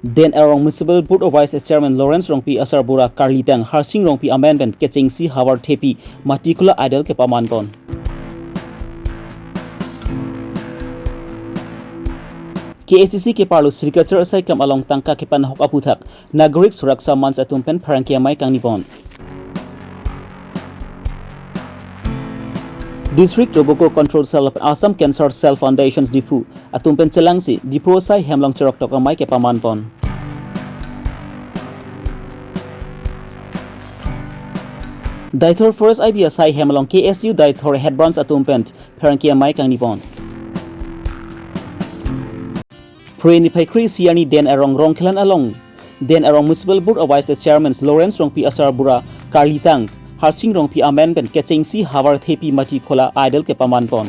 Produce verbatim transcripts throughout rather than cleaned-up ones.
Den Arong Municipal Board of Vice Chairman Lawrence Rongpi asarbura karlitang Harsing Rongpi amen pen kechengsi havar thepi mati khola idol kepaman pon. K A C C keparlo sericulture asai kam along tangka kepanahok aphuthak Nagarik Suraksha Manch atum pen pherangke amei kangni pon. District Tobacco Control Cell lapen Assam Cancer Cell Foundations Diphu atum pen chelangsi Diphu asai hem along cheroktok amei kepaman pon. Deithor Forest I B asai hem along K S U Deithor Head Branch atum pen pherangke amei kangni pon. Phre niphai kre-isi arni Den Arong Rongkhelan along Den Arong Municipal Board of Vice Chairman Lawrence Rongpi asarbura karlitang Harsing Rongpi amen pen kechengsi havar thepi mati khola idol kepaman pon.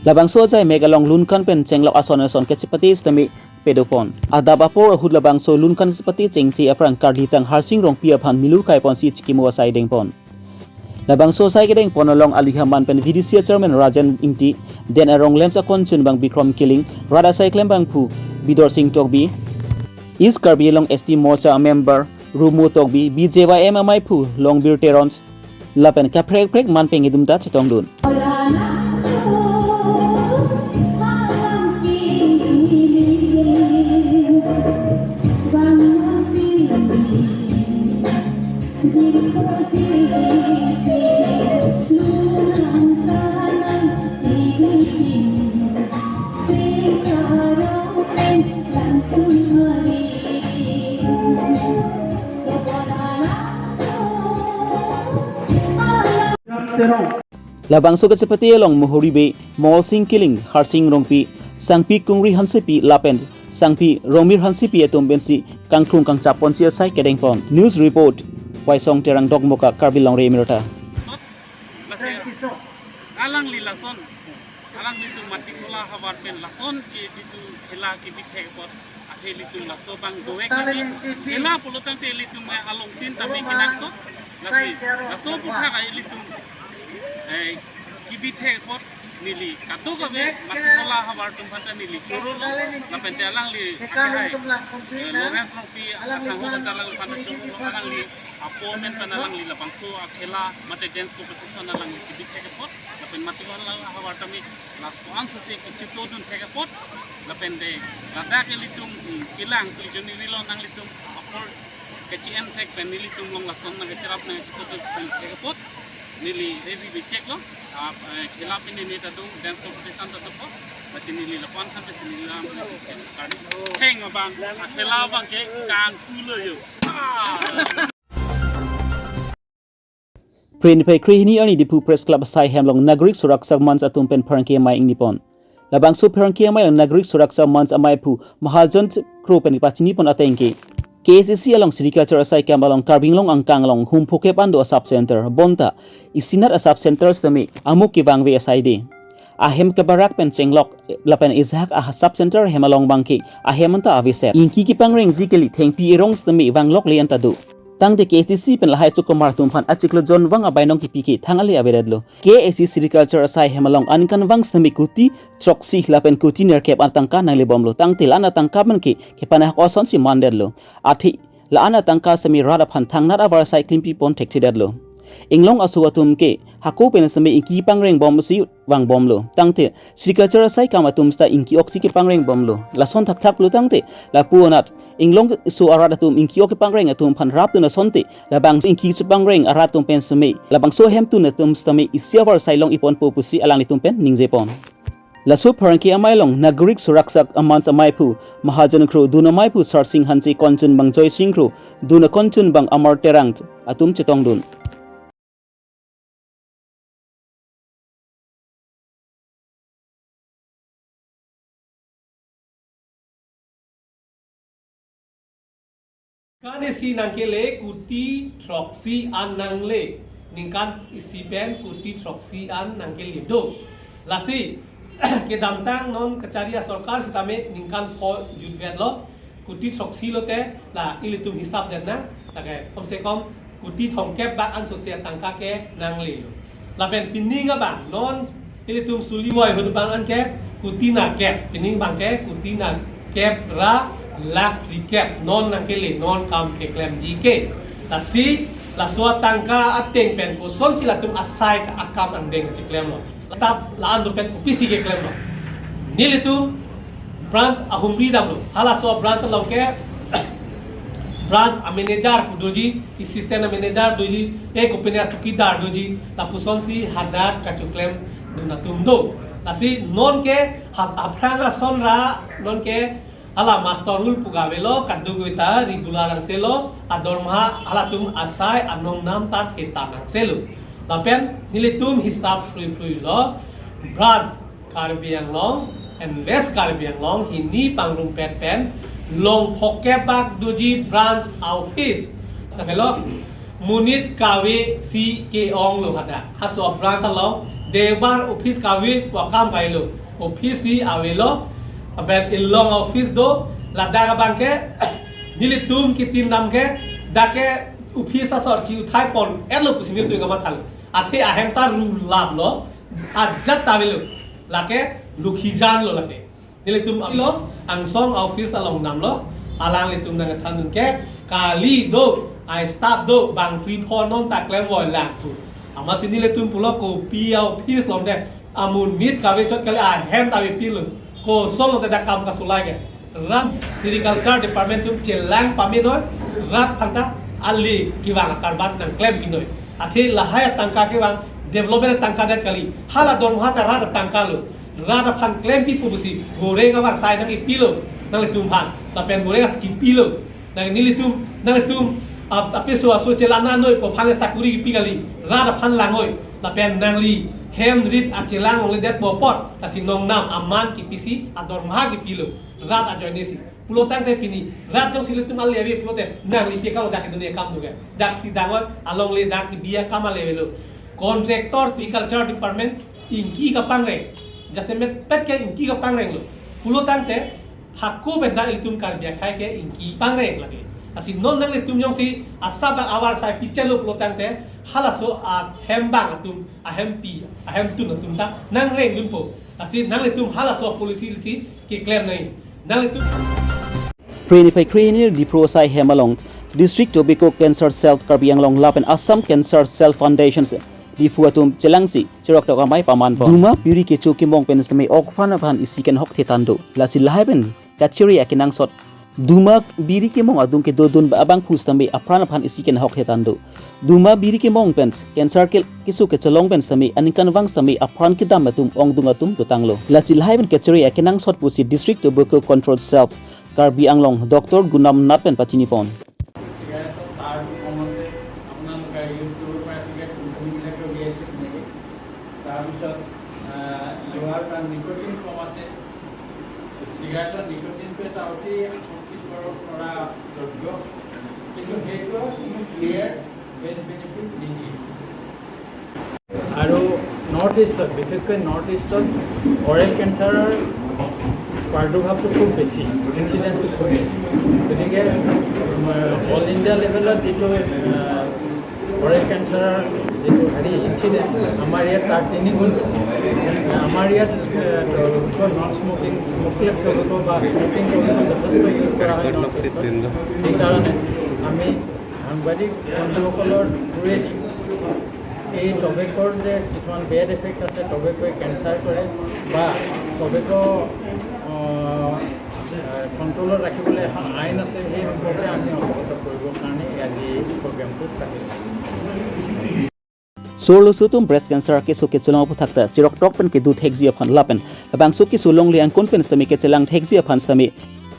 Labangso ajai mek along lunkan pen chenglok ason ason kachepate sitame pado pon. Adap apor ahut labangso lunkan chepate chengche aphrang karlitang Harsing Rongpi aphan milur kai ponsi chikimo asai deng pon. Labangso asai kedeng pon along aluhi aman pen V D C Chairman Rajen Ingti, Den Arong LAMPS akonchunbang Bikrom Killing, rat asai klembangphu Bidor Sing Tokbi, East Karbi Anglong S T Morcha member Rumo Tokbi, B J Y M ameiphu Longbir Teron, lapen kaprek prek man pengidum ta chetongdun. Labangso kachepate along Mohori Bey, Mol Sing Killing, Harsing Rongpi, Sangpi Kungri Hansepi lapen Sangpi Romir Hansepi atum pensi kangklung kangchap ponsi asai kedeng pon. News report, Waisong Terang Dokmoka, Karbi Longri Emirata. Lasi alangli lason, alanglitum mati khola havar pen lason ke ditu khela kebi thek apot, athe ilitum laso abang dovek kami. Khela pulo tangte ilitum alongtin tame kenangsot. Lasi laso aphuthak ilitum, eh, kebi thek apot neli kadokave mati khola havar atum aphanta neli chorolo, lapente alangli akehai, eh, Lawrence Rongpi asangho aphanta alangli aphanta chorolo, alangli apo amen pen alangli labangso akhela mate dance competition alangli kebi thek apot, lapen mati khola havar tame last ko-an sose kechitodun thek apot, lapente ladak ilitum, hmm, kelang kejun neli lo nanglitum apor kechi-en thek pen nelitum along lason nangkecherap nangkechitodun thek apot, neli ready bi chek lo, ap, eh, khela pen neli ta do, dance competition ta do po, lasi neli lapu-an than neli lam neli kardi. Theng abang, akhela abang ke kangku lo yo. Ah! Phre niphai kre-hini arni Diphu Press Club asai hem along Nagarik Suraksha Manch atum pen pherangke amei ingni pon. Labangso pherangke amei along Nagarik Suraksha Manch ameiphu Mahajan Kro pen pachini pon ateng ke K A C C along sericulture asai kam along Karbi Anglong angkang along hum phokep an do a sub center, bonta isinat a sub center sitame amuk kevangve asai de. Ahem kebarak pen chenglok lapen ejahak a sub center hem along abang ke ahem anta aveset. Ingki kepangrengji kali, thengpi erong sitame vanglokle anta do. Tangte K A C C pen lahai chokomar atum aphan achiklo jon vang abainong kepi ke thang ale avedetlo. K A C C sericulture asai hem along aningkanvang sitame kuti throksi lapen kuti nerkep an tangka nanglebomlo. Tangte la-an atangka pen ke kepanahok asonsi mandetlo. Athe la-an atangka sitame rat aphan thangnat avarsai klimpi pon thekthedetlo. Inglong aso atum ke hako pen sitame ingki pangrengbomsi vangbomlo. Tangte sericulture asai kam atum sita ingki oksi kepangrengbomlo. Lason thakthak pulo tangte lapu anat inglong aso arat atum ingki ok kepangreng atum aphan rapdun asonte labangso ingki chepangreng arat atum pen sitame labangso ahemtun atum sitame isi avarsai long-iponpo pusi alanglitum pen ningjepon. Laso pherangke amei along Nagarik Suraksha Manch ameiphu Mahajan Kro, dun ameiphu Sarsing Hanse, konchunbang Joysing Kro, dun akonchunbang Amar Terang atum chetongdun. Ningkan isi nangkele kuti throksi an nangle. Ningkan isi pen kuti throksi an nangkele do. Lasi kedamtang non kachari asorkar sitame ningkan pho jutvetlo. Kuti throksi lote la ilitum hisap detna, lake kom se kom kuti thomkep bak an sose atangka ke nanglelo. Lapen pining abang non ilitum suli voi ahut abang an ke kuti nerkep, pining abang ke kuti nerkep ra Lakh phlikep non nangkele, non kam keklemji ke. Lasi laso atangka ateng pen kosonsi latum asai akam angdeng chiklemlo. Staff la-an dopen kopisi keklemlo. Nelitum branch ahumri damlo. Halaso branch along ke branch a manager pu doji, assistant a manager doji, e kopine a chowkidar doji, lapusonsi hadak kachoklemdun atum do. Lasi non ke ha-, aphrang ason ra non ke hala master rule pu ke avelo, kadokave ta regular angselo, adormaha halatum asai anong nam ta thetan angselo. Lapen nelitum hisap phrui phrui lo, branch Karbi Anglong and West Karbi Anglong hini pangrumpet pen long phokep bak doji branch office. Aselo monit kave si ke-onglo hadak. Halaso branch along debar office kave pu akam kailo. Office si avelo. Lapen ilong office do, ladak abang ke nelitum kitin dam ke dak ke office asor chi uthai pon-etlo pusi nelitum kamathalo. Athe ahem ta rulaplo. Ajat ta avelo. Lake lukhijanlo lake. Nelitum ilo angsong office along damlo, alanglitum nangthandun ke kali do, a staff do, bang free phone non ta klemvoi lang pu. Amatsi nelitum pulo kopi a office along de, amonit kave chot kali, ahem ta avepinlo. Koson lote dak kam kasolai ke. Rat sericulture department atum chelang pamenoi, rat aphan ta ale kevang akarbak nangklempinoi. Athe lahai atangka kevang development atangka det kali. Hala dormaha ta rat atangka lo. Rat aphan klempi pu pusi goreng avarsai nangkepilo nanglitum aphan. Lapen goreng asi kepilo. Nang nelitum, nanglitum ap-, apiso aso chelang nangnoi pu aphan le sakuri kepi kali. Rat aphan langoi. Lapen nangli hem rit achelang longle det pu apot, lasi nongnam aman kepisi adormaha kepilo. Rat ajoine si. Pulo tangte pini rat jongsi ilitum ale ave pulote nangli pi akam dak kedo ne akam do ke. Dak kedang oi, alongle dak kebi akam ale avelo. Contractor, agriculture department ingki kapangreng. Jasemet pet ke ingki kapangrenglo. Pulo tangte hako pen dak ilitum Karbi akhei ke ingki pangreng lagi. Lasi non nanglitum jongsi asap avarsai pichelo pulo tangte halaso ahem bang atum, ahempi, ahemtun atum ta nangrengdunpo. Lasi nanglitum halaso policy si keklem nai. Nanglitum Phre niphai kre hini Diphu asai hem along District Tobacco Cancer Cell Karbi Anglong lapen Assam Cancer Cell Foundation Diphu atum chelangsi cheroktok amei pamanpon. Duma biri kecho kemong pen sitame ok apran aphan isi kenhok thetan do. Lasi lahai pen kachere akenangsot duma biri kemong adung kedodun abangphu sitame apran aphan isi kenhok thetan do. Duma biri kemong pen cancer ke keso kechelong pen sitame aningkanvang sitame apran kedam atum ongdung atum dotanglo. Lasi lahai pen kachere akenangsot pusi District Tobacco Control Cell Karbi Anglong Doctor Gunam Nath pen pachinipon. চিগাৰেটত টাৰটো কম আছে, আপোনালোকে ইউজ কৰিব পৰা চিগাৰেট কোম্পানীবিলাকে উলিয়াইছে তেনেকৈ। তাৰপিছত লোৱাৰ তাত নিকটিন কম আছে। চিগাৰেটত নিকটিনটো এটা অতি আসক্তি কৰা দ্ৰব্য, কিন্তু সেইটো কোনো ক্লিয়াৰ বেনিফিট নিদিয়ে। আৰু নৰ্থ ইষ্টত, বিশেষকৈ নৰ্থ ইষ্টত অৰেল কেঞ্চাৰৰ প্ৰাদুৰ্ভাৱটো খুব বেছি, ইনচিডেঞ্চটো খুব বেছি। গতিকে অল ইণ্ডিয়া লেভেলত যিটো অৰেল কেঞ্চাৰৰ যিটো হেৰি ইনচিডেঞ্চ, আমাৰ ইয়াত তাৰ তিনি গুণ বেছি। আমাৰ ইয়াত নন স্মকিং, স্মকিং টবেকো বা স্মকিং টবেকো যথেষ্ট ইউজ কৰা হয় নৰ্থ ইষ্টত। সেইকাৰণে আমি সাংবাদিক বন্ধুসকলৰ থ্ৰুৱেদি এই টবেকোৰ যে কিছুমান বেড এফেক্ট আছে, টবেকোৱে কেঞ্চাৰ কৰে বা টবেকো কণ্ট্ৰলত ৰাখিবলৈ এখন আইন আছে, সেই সম্পৰ্কে আমি অৱগত কৰিবৰ কাৰণে আজি এই প্ৰগ্ৰামটো পাতিছোঁ। Sorloso atum breast cancer keso kechelong aphuthak ta cheroktok pen kedo thekji aphan lapen labangso keso longle angkon pen sitame kechelang thekji aphan sitame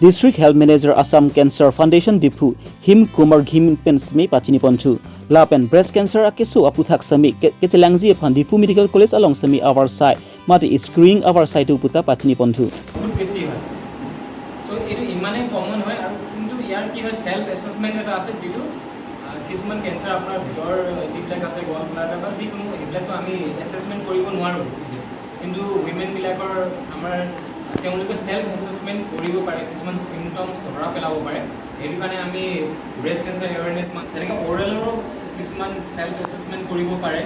District Health Manager Assam Cancer Foundation Diphu Him Kumar Gim pen sitame pachiniponthu. Lapen breast cancer akeso aphuthak sitame ke-, kechelangji aphan Diphu Medical College along sitame avarsai mate screening avarsai do puta pachiniponthu. বহুত বেছি হয়। তো এইটো ইমানেই কমন হয় আৰু কিন্তু ইয়াৰ কি হয়, চেল্ফ এছেচমেণ্ট এটা আছে, যিটো আহ, কিছুমান কেঞ্চাৰ আপোনাৰ ভিতৰৰ যিবিলাক আছে, গল ব্লাডাৰ বা যিকোনো, সেইবিলাকতো আমি এছেচমেণ্ট কৰিব নোৱাৰোঁ নিজে। কিন্তু উইমেনবিলাকৰ আমাৰ, আহ, তেওঁলোকে চেল্ফ এছেচমেণ্ট কৰিব পাৰে, কিছুমান চিমটমছ ধৰা পেলাব পাৰে। সেইটো কাৰণে আমি ব্ৰেষ্ট কেঞ্চাৰ এৱেৰনেছ মান্থ, তেনেকৈ অৰেলৰো কিছুমান চেল্ফ এছেচমেণ্ট কৰিব পাৰে,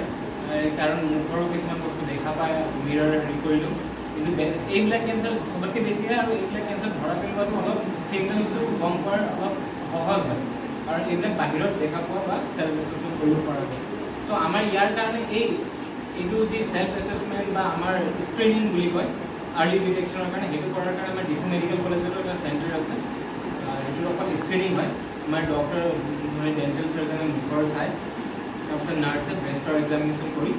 এ, কাৰণ মুখৰো কিছুমান বস্তু দেখা পায়, মিৰৰ হেৰি কৰিলোঁ। কিন্তু বে- এইবিলাক কেঞ্চাৰ চবতকৈ বেছি হয় আৰু এইবিলাক কেঞ্চাৰ ধৰা পেলোৱাটো অলপ চিমটমছটো গম পোৱাৰ অলপ সহজ হয়। আৰু এইবিলাক বাহিৰত দেখা পোৱা বা চেল্ফ এছেচমেণ্ট কৰিব পৰা যায়। চ' আমাৰ ইয়াৰ কাৰণে এই এইটো যি চেল্ফ এছেচমেণ্ট বা আমাৰ স্ক্ৰিনিং বুলি কয়, আৰ্লি ডিটেকশ্যনৰ কাৰণে, সেইটো কৰাৰ কাৰণে আমাৰ ডিফু মেডিকেল কলেজতো এটা চেণ্টাৰ আছে। আহ, সেইটোত অকল স্ক্ৰিনিং হয়। আমাৰ ডক্টৰ, মানে ডেণ্টেল চাৰ্জনে মুখৰ চায়, তাৰপিছত নাৰ্ছে ব্ৰেষ্টৰ এক্সামিনেশ্যন কৰি,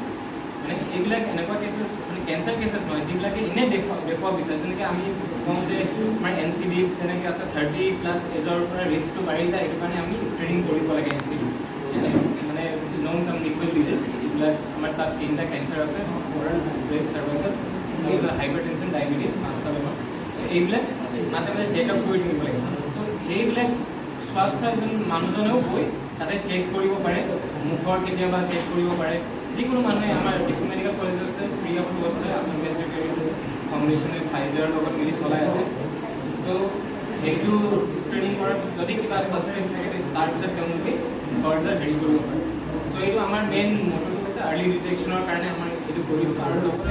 মানে এইবিলাক এনেকুৱা কেচেছ, মানে কেঞ্চাৰ কেচেছ নহয় যিবিলাকে এনেই দেখুৱা দেখুৱাব বিচাৰে। যেনেকৈ আমি কওঁ যে আমাৰ এন চি ডি যেনেকৈ আছে, থাৰ্টি প্লাছ এজৰ পৰা ৰিস্কটো বাঢ়ি যায়, সেইটো কাৰণে আমি স্ক্ৰিনিং কৰিব লাগে এন চি ডি। মানে নন কমিউনিকেবল ডিজিজ, এইবিলাক আমাৰ তাত তিনিটা কেঞ্চাৰ আছে, অৰেল, ব্ৰেষ্ট, চাৰ্ভাইকেল, তাৰপিছত হাইপাৰ টেনশ্যন, ডায়েবেটিছ, পাঁচটা বেমাৰ। এইবিলাক মাজে মাজে চেকআপ কৰি থাকিব লাগে। তো সেইবিলাক স্বাস্থ্য এজন মানুহজনেও গৈ তাতে চেক কৰিব পাৰে, মুখৰ কেতিয়াবা চেক কৰিব পাৰে। যিকোনো মানুহে আমাৰ ডিফু মেডিকেল কলেজত আছে, ফ্ৰী অফ কষ্ট হয়, আছাম কেঞ্চাৰ কেয়াৰ ফাউণ্ডেশ্যনে ফাইজাৰৰ লগত মিলি চলাই আছে। তো সেইটো স্ক্ৰিনিং কৰাৰ পিছত যদি কিবা ছাছপেক্ট থাকে, তে- তাৰ পিছত তেওঁলোকে ফাৰ্ডাৰ হেৰি কৰিব পাৰে। তো এইটো আমাৰ মেইন মটটো হৈছে আৰ্লি ডিটেকশ্যনৰ কাৰণে আমাৰ এইটো কৰিছোঁ। আৰু লগতে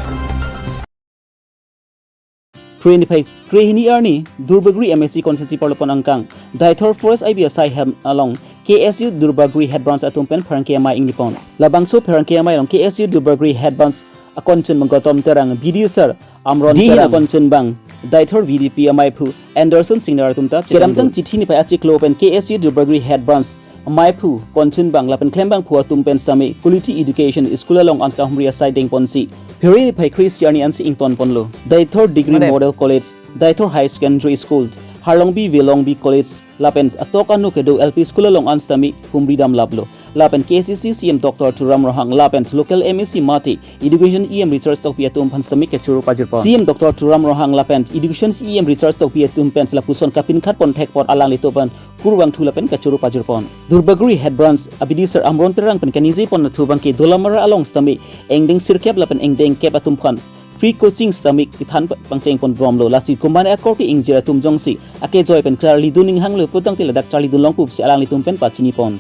Phre niphai krehini arni Duarbagori M A C constituency parlopon angkang Deithor Forest I B asai hem along K S U Duarbagori Head Branch atum pen pherangke amei ingnipon. Labangso pherangke amei along K S U Duarbagori Head Branch akonchun bang Gautam Terang, B D sir Amron Terang, akonchun bang Deithor V D P ameiphu Anderson Singnar atum ta kedamtang chithi niphai achiklo pen K S U Duarbagori Head Branch ameiphu, konchun bang lapen klembangphu atum pen sitame quality education school along an kahumri asai dengponsi phre niphai kre-isi arni ansi ingtonponlo. Deithor Degree Madep. Model College, Deithor High Secondary School, Harlongbi Velongbi College, lapen atok anu kedo L P School along an sitame humri damlaplo. Lapen K C C C M Doctor Tuliram Ronghang lapen local M A C mate Education E M Richard Tokbi atum aphan sitame kechoro pajirpon. C M Doctor Tuliram Ronghang lapen Education E M Richard Tokbi atum pen lapuson kapinkhatpon thekpon alanglitum aphan kurvangthu lapen kechoro pajirpon. Duarbagori Head Branch a-B D sir Amron Terang pen kaningjeponnatthu abangke Dolamara along sitame engdeng sirkep lapen engdeng kep atum aphan free coaching sitame kethan pangchengpon bomlo. Lasi komatne akorte ingjir atum jongsi akejoi pen charlidun inghanglo putangte ladak charlidun longpo pusi alanglitum pen pachinipon.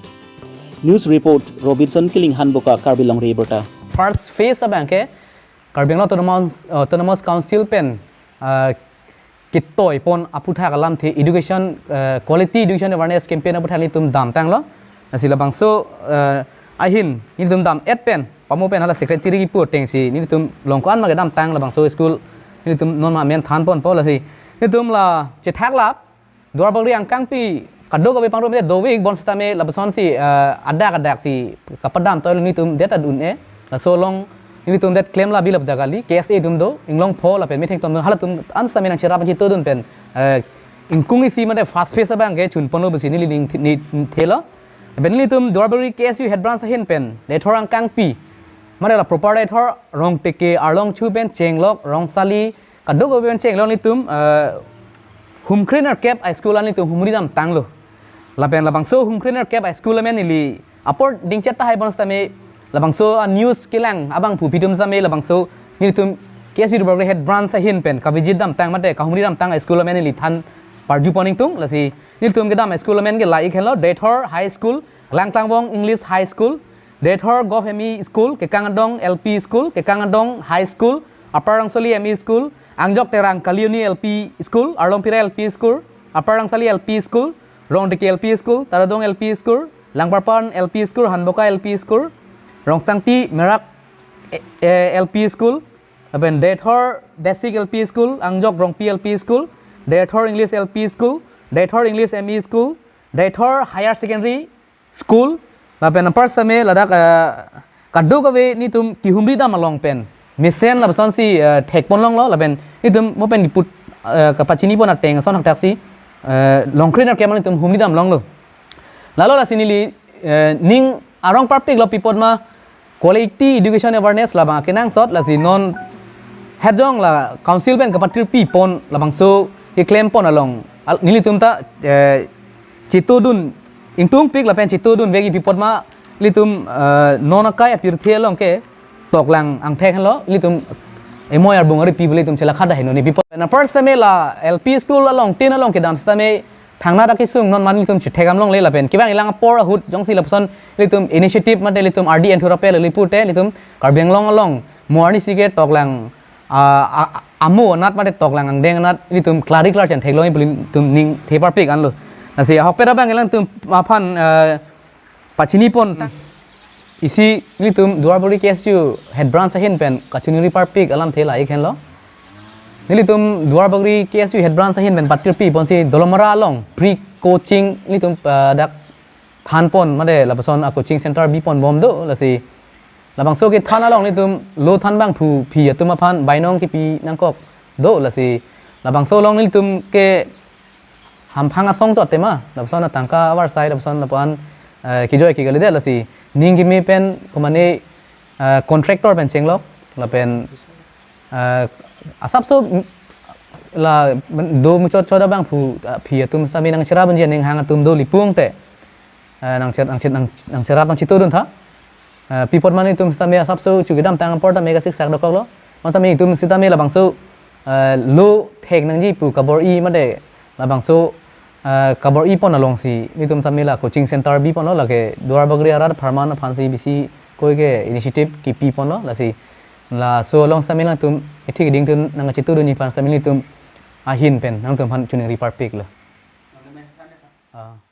News report, Robinson Killing, Hanboka, Karbi Longri Abirta. First phase abangke Karbi Anglong Autonomous, Autonomous Council pen, ah, ketoipon aphuthak alamthe education, ah, quality education awareness campaign aphuthak nelitum damtanglo. Lasi labangso, ah, ahin nelitum dam-et pen, pamo pen hala secretary kipu atengsi nelitum longko-an ma kedamtang labangso school nelitum non ma amen thanponpo. Lasi nelitum la chethak lap Duarbagori angkangpi kadokave pangrum te dovik bonsitame lapusonsi, eh, adak adak si kapadam toilo nelitum det adun-e. Laso along nelitum det klem la bilap dakali K S A atum do, inglong pho lapen metheng tom do, halatum an sitame nangcherap an chitodun pen, eh, ingkung isi mate first phase abangke chunponlo pusi neli ning thi-, ni thelo. Pen nelitum Duarbagori K S U Head Branch ahin pen Deithor angkangpi mate la proper Deithor Rongteke, Arlongchu pen chenglok, Rongsali, kadokave pen chenglok nelitum, eh, humkrenerkep a-school an nelitum humri damtanglo. Lapen labangso humkrenerkep a-school amen neli apor dingchet tahai bonsitame labangso a-news kelang abangphu pitum sitame labangso nelitum K S U Duarbagori Head Branch ahin pen kavisit damtang mate kahumri damtang a-school amen neli than parjupon ingtung. Lasi nelitum kedam a-school amen ke la-ik henlo, Deithor High School, Langklangvong English High School, Deithor Govt M E School, Kekang Adong L P School, Kekang Adong High School, Upper Rongsali M E School, Angjok Terang Kalioni L P School, Arlompira L P School, Upper Rongsali L P School, Rongteke L P School, Taradong L P School, Langparpan L P School, Hanboka L P School, Rongsangti Merak, eh, eh, L P School, lapen Deithor Basic L P School, Angjok Rongpi L P School, Deithor English L P School, Deithor English M E School, Deithor Higher Secondary School, lapen apar sitame ladak, eh, kadokave nelitum kehumri dam along pen mesen lapusonsi, eh, thekponlonglo, lapen nelitum mo pen diput, eh, kapachinipon ateng ason haktaksi, eh, longkrenerkep an nelitum humri damlonglo. Lalo lasi neli, eh, ning arong parpiklo pi apot ma quality education awareness labang akenangsot, lasi non hejong la council pen kapatirpipon labangso keklempon along al-, nelitum ta, eh, chitodun ingtungpik lapen chitodunvek pi apot ma nelitum, eh, non akai apirthe along ke toklang angthek henlo, nelitum emoi arbung ari pi nelitum chelakha da heno ni pi apot. Na first time la L P school along tin along kedam sitame thangnatta akesung non ma nelitum chethekdamlongle lapen kevang ilang apor ahut jongsi lapuson nelitum initiative mate nelitum R D N thurapel neli pute nelitum Karbi Anglong along mo arnisi ke toklang, ah, ah, amo anat mate toklang angdeng anat ilitum klari klar chen theklong pu ilitum ning the parpik anlo. Lasi ahokpet abang alangtum aphan, eh, pachini pon ta. Isi ilitum Duarbagori K S U head branch ahin pen kachiningri parpik alamthe la ik henlo. Nelitum Duarbagori K S U head branch ahin pen patirpi ponsi Dolamara along pre coaching ilitum, eh, dak than pon mate lapuson a coaching center bi pon bom do, lasi labangso kethan along nelitum lo than abangphu phi atum aphan bainong kipi nangkok do, lasi labangso along nelitum ke hamphang asong chot tema, lapuson atangka avarsai, lapuson lapuan, eh, kijoi ki kalidet, lasi ning kimi pen kumane, eh, contractor pen chenglok, lapen, eh, asapso, mm, la, mm, do muchot chot abangphu, eh, phi atum sitame nangcherap unji aning hang atum do lipung te, eh, nangcher-, nangcher-, nang-, nangcherap nangchitudun tha. Eh, pi apot ma nelitum sitame asapso chu kedamtang apor tame kasiksak dokoklo. Masa nelitum sitame labangso, eh, lo thek nangji pu kabor-i mate labangso, eh, kabor-i pon alongsi nelitum sitame la coaching center bi ponlo, lake Duarbagori arat apharman aphansi bisi koi ke initiative kipi ponlo, lasi laso along sitame nangtum ithik dingtun nangchitudunji aphan sitame nelitum ahin pen nangtum aphan chiningri parpiklo. Ah.